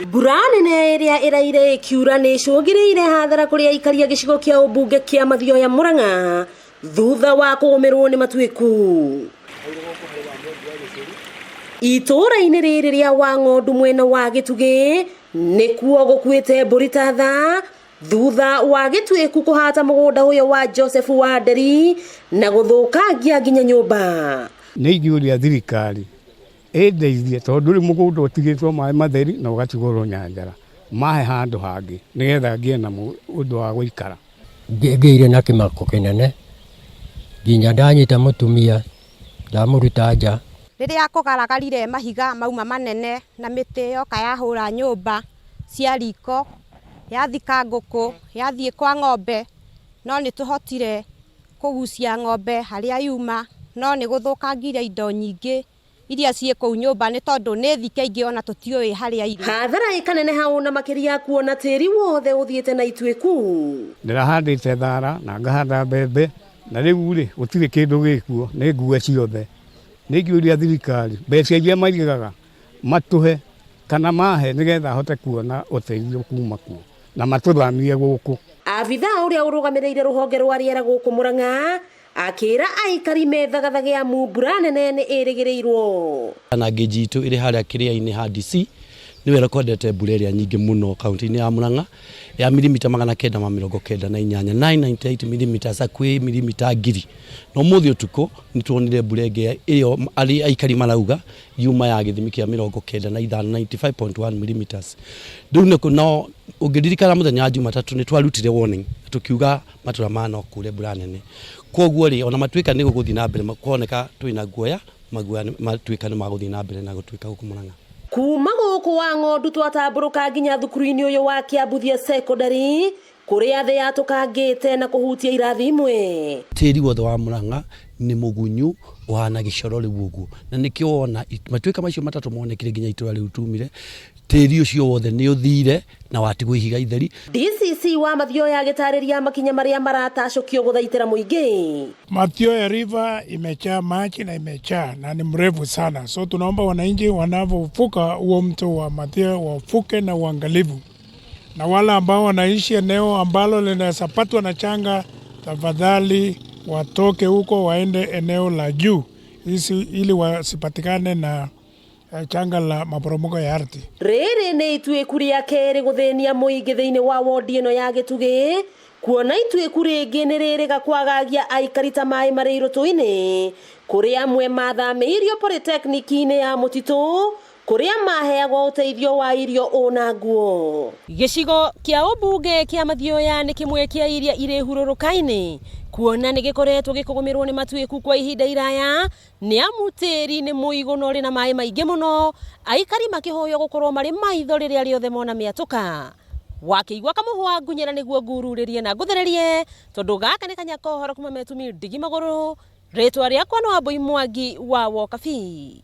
Mbura nene ĩrĩa ĩraire ĩkiura nĩ ĩcũngĩrĩire hathara kũrĩ aikari a gĩcigo kĩa ũmbunge kĩa Mathioya Murang'a thutha wa kũgũmĩrwo nĩ matuĩku. Itũũra-inĩ rĩrĩ rĩa Wang'ondu mwena wa Gĩtugĩ nĩkuo gũkuĩte mbũri ta thaa thutha wa gĩtuĩku kũhata mũgũnda ũyũ wa Joseph Wanderi na gũthũkangia nginya nyũmba. Nĩ ingĩũria thirikari ĩndeithie tondũ rĩu mũgũnda ũtigĩtwo maĩ matheri na ũgatigwo rũnyanjara, mahe handũ hangĩ nĩgetha ngĩe na ũndũ wa gũikara. Ngĩire na kĩmako kĩnene nginya ndanyita mũtumia ndamũruta nja. Rĩrĩa kũgaragarire mahiga mauma manene na mĩtĩ yoka yahũra nyũmba cia riko, yathika ngũkũ, yathiĩ kwa ng'ombe, no nĩ tũhotire kũgucia ng'ombe harĩa yuma, no nĩ gũthũkangirie indo nyingĩ iria ciĩ kũu nyũmba nĩ tondũ nĩ thike ingĩ ona tũtiũĩ harĩa irĩ. Hathara ĩkaneneha ũna makĩria kuona tĩri wothe ũthiĩte na ituĩku. Ndĩrahandĩte thara na ngahanda mbembe na rĩu rĩ gũtirĩ kĩndũ gĩkuo nĩ ngue ciothe. Nĩ ingĩũria thirikari mbeca iria maigaga matũhe kana mahe nĩgetha hote kuona ũteithio kuma kuo na matũthamie gũkũ. Abithaa ũrĩa ũrũgamĩrĩire rũhonge rwa rĩera gũkũ Murang'a akĩra aikari methagathage amu mbura nene nĩ ĩrĩgĩrĩirwo. Na ngĩnji itũ ĩrĩ harĩa kĩrĩa-inĩ ha DC nĩwe ĩrekondete mbura ĩrĩa nyingĩ mũno kaunti-inĩ ya Murang'a ya mirimita 998, 998 millimeters, hakuhĩ mirimita 1000. Na ũmũthĩ ũtukũ nĩ tuonire mbura ĩngĩ ĩyo arĩ aikari marauga yuma ya gĩthimi kĩa 95, 95.1 millimeters. Rĩu nĩ no ũngĩririkana mũthenya wa Jumatatũ nĩ twarutire warning tũkiuga matũra maya no kure mbura nene. Koguo rĩ ona matuĩka nĩ gũgũthiĩ na mbere kuoneka twĩna guoya maguoya matuĩka nĩ magũthiĩ na mbere na gũtuĩka gũkũ Murang'a. Kuma gũkũ wa ng'ondu twatambũrũka nginya thukuru-inĩ ũyũ wa Kĩambuthia Secondary kũrĩa thĩ yatũkangĩte na kũhutia irathi imwe. Tĩri wothe wa Murang'a nĩ mũgunyu ũhana gĩcoro rĩu ũguo, na nĩkĩo wona matuĩka macio matatũ monekire nginya itũra rĩu tumire, tĩri ũcio wothe nĩ ũthire na watigwo ihiga itheri. DCC wa Mathioya agĩtarĩria makinya marĩa maratacũkio gũthaitĩra mũingĩ. Mathioya River imejaa maji na imejaa na ni mrefu sana, so tunaomba wananchi wanavyovuka huo mto wa Mathioya wavuke na uangalifu, na wale ambao wanaishi eneo ambalo linaweza patwa na changa, tafadhali watoke huko waende eneo la juu ili wasipatikane na changa la maporomoko ya ardhi. Rĩrĩ nĩ ituĩku rĩa kerĩ gũthĩnia mũingĩ thĩinĩ wa wodi ĩno ya Gĩtugĩ kuona ituĩku rĩngĩ nĩ rĩrĩga kwagagia aikari ta maĩ marĩ irũtũ-inĩ kũrĩ amwe mathamĩirio polytechnic-inĩ ya mũtitũ kũrĩa maheagwo ũteithio wa irio ona nguo. Gĩcigo kĩa ũmbunge kĩa Mathioya nĩ kĩmwe kĩa iria irĩ hurũrũka-inĩ kuona nĩ gĩkoretwo gĩkũgũmĩrwo nĩ matuĩku kwa ihinda iraya nĩ amu tĩri nĩ mũigũ na ũrĩ na maĩ maingĩ mũno, aikari makĩhoywo gũkorwo marĩ maitho rĩrĩa rĩothe mona mĩatũka. Wakĩigua kamũhwa ngunyĩra nĩguo ngururĩrie na ngũthererie tondũ gaka nĩ kanya kohoro kuma metumi ndigi magũrũ. Rĩtwa rĩakwa no Wambui Mwangi wa Wokabi.